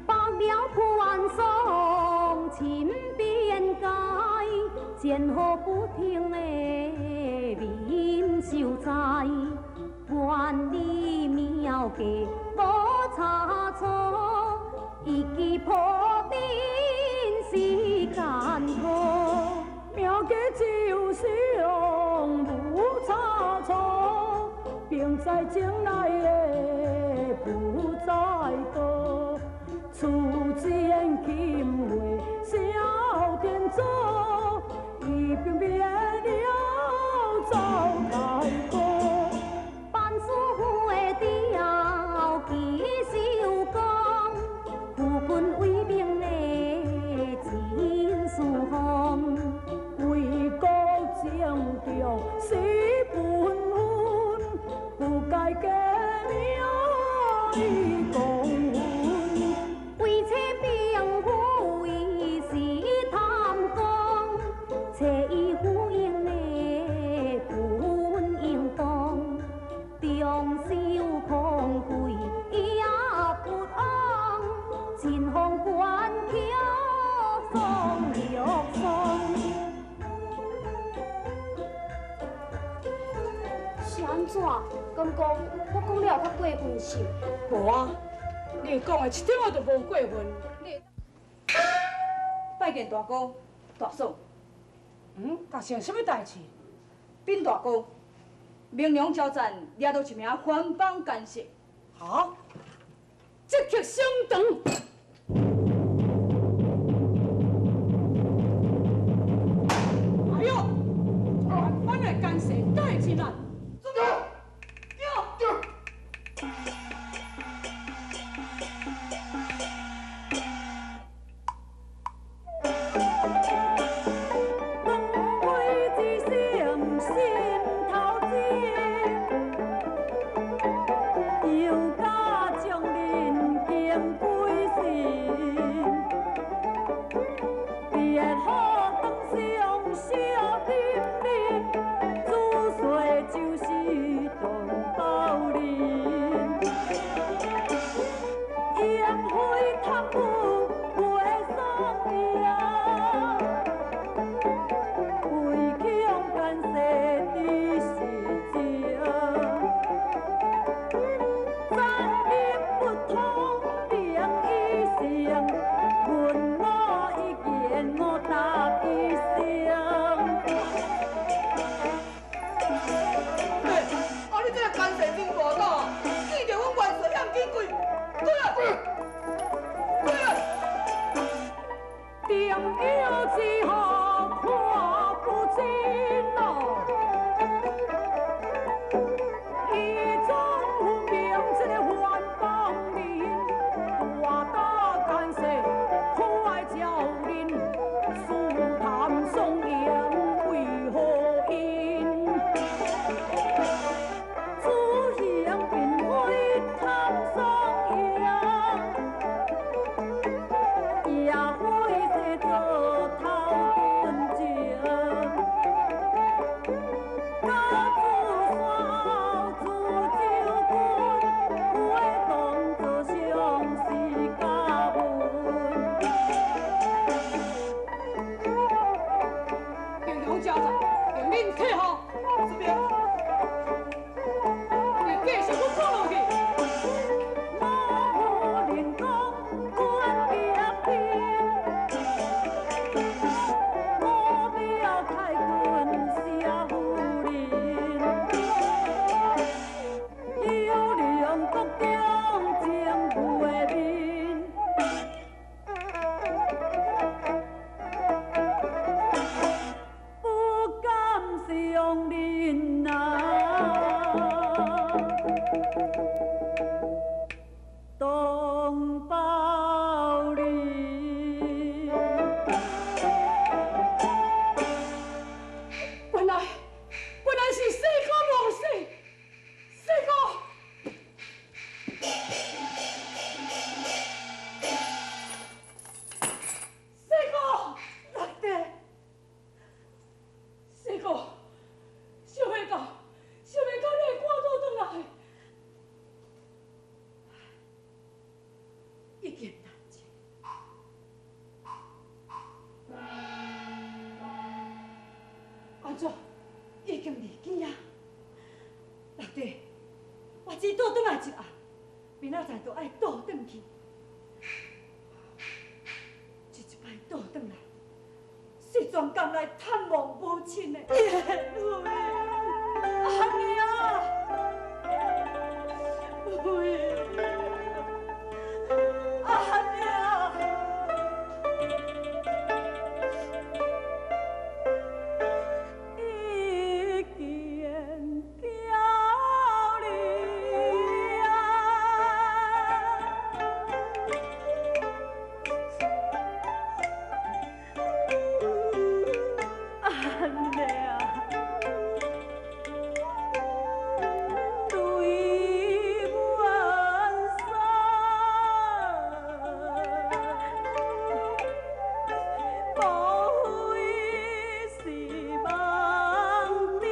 白了宽松侵边界，剑河不停的民受灾，万里庙价无差错，一记破顶是艰苦。庙价就上无差错，兵在境内的不在多，出战金话小天祖，伊兵变了赵太公。办事的调起手工，夫君为民的真事奉。为国争着死本分，不该革命伊公允。为找兵夫伊是贪功，找伊呼应的本应当，中受空贵伊也不枉，秦风关桥送玉霜。是按怎？敢讲我讲了较过分是？无啊，你讲的一点仔都无过分。你拜见大哥、大嫂。发生什么代志？禀大哥，明良交战掠到一名番邦奸细。哈？即刻升堂。哎呦，番邦的奸细带进来。經離奇啊！老弟，我只倒轉來一下，明仔載就愛倒轉去。這一擺倒轉來，是專工來探望母親的。燕飛，阿娘，飛，阿娘。一見嬌你啊，阿娘，對阮說，無非是夢中的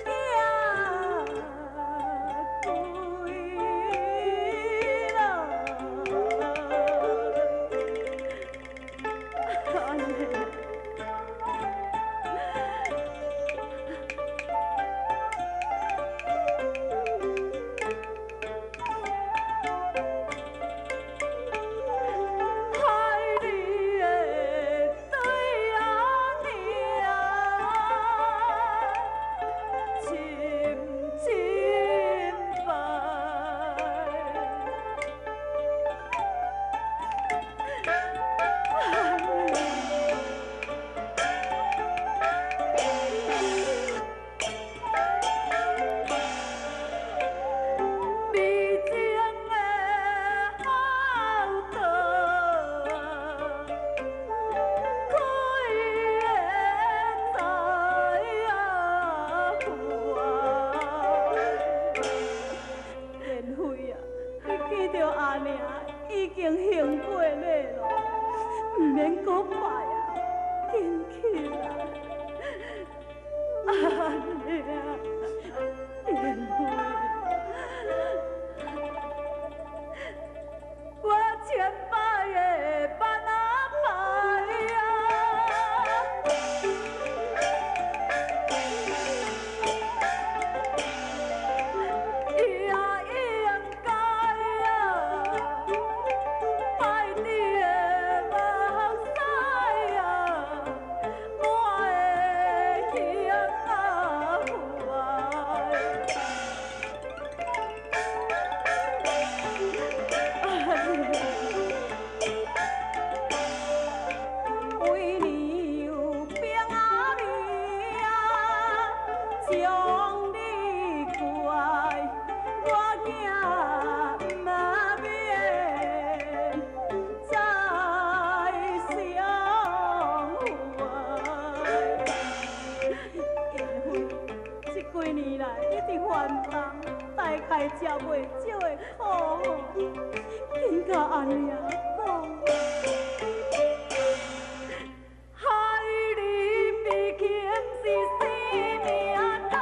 驚鬼咯。阿娘。海里的对仔娘，深深拜。美情的好道，开的知啊怀。燕飞啊，你见著阿娘已經行過禮咯，毋免閣拜啊，緊起來。阿娘，燕飛。我千擺的拜啊拜啊，也應該啊，拜佇的目屎啊，滿的胸啊懷。為娘兵啊命啊，將你怪，我驚嘛免再相會。燕飛，這幾年來，你佇番邦大概食袂少的苦吼，緊佮阿娘講。海里悲情是生命大，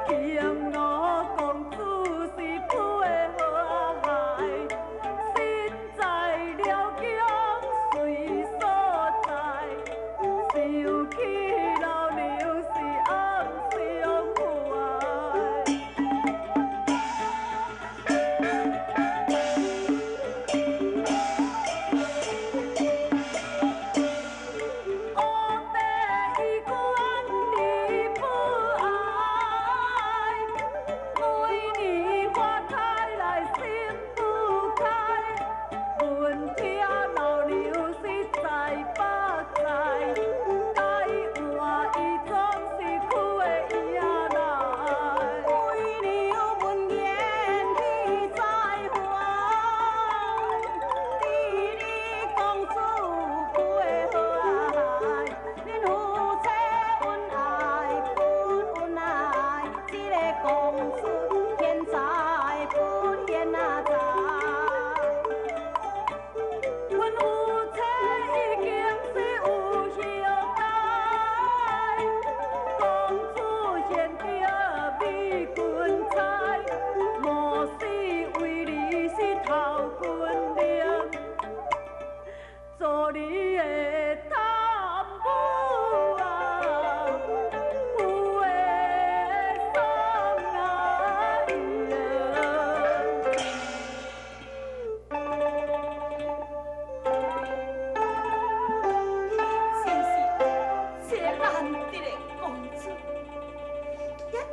金羅公主是富的好海，身在遼江隨所在，想起老娘是暗相懷。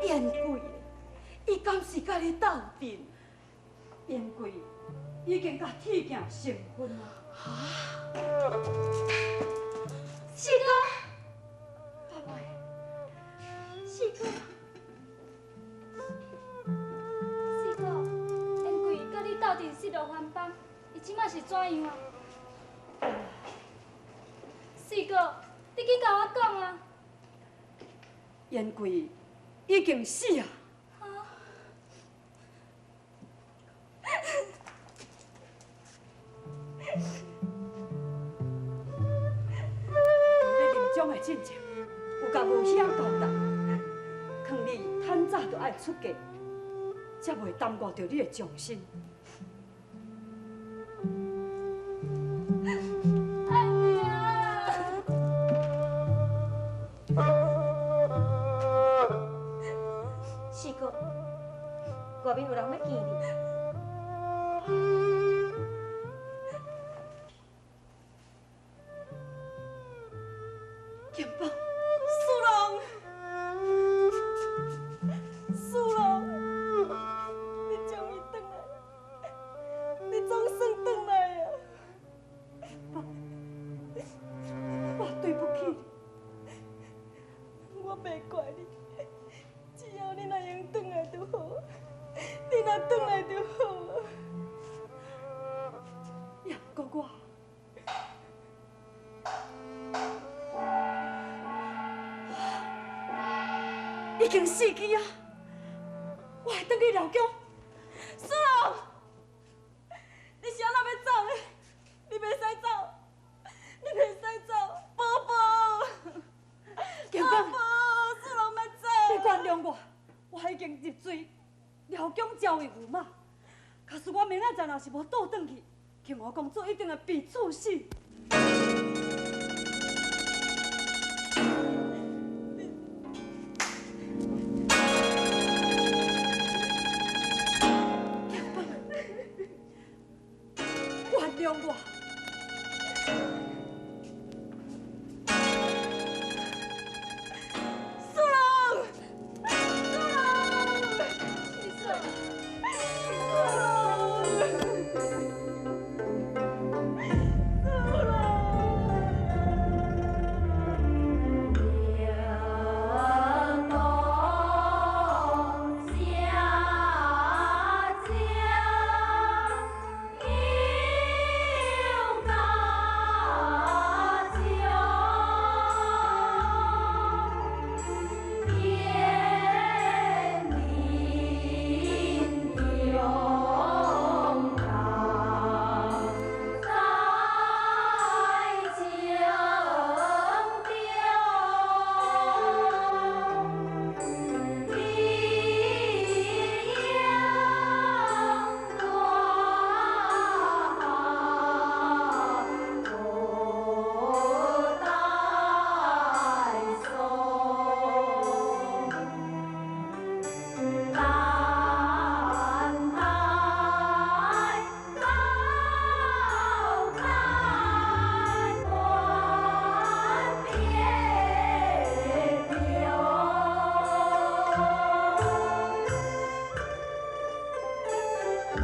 燕贵，伊敢是佮你斗阵？燕贵已经佮铁镜成婚啊！哈？四哥，阿妹，四哥，四哥，燕贵佮你斗阵失落番邦，伊这马是怎样啊？四哥，你紧共我讲啊！燕贵已经死啊！伫咧临终的进前，有共吴兄交代，劝你趁早就爱出嫁，才袂耽误著你的终身。阿娘。四哥，外面有人欲见你。金宝，苏龙，苏龙，你终于转来，你总算转来啊！爸，我对不起你，我袂怪你，只要你若用转来就好，你若转来就好啊。也毋过我。已经死去啊！我会转去老宫。苏龙，你是按怎欲走的？你袂使走，你袂使走，宝宝。金凤，苏龙欲走。你原谅我，我已经入赘辽宫招为驸马。假使我明仔载若是无倒转去，庆和公主一定会被处死。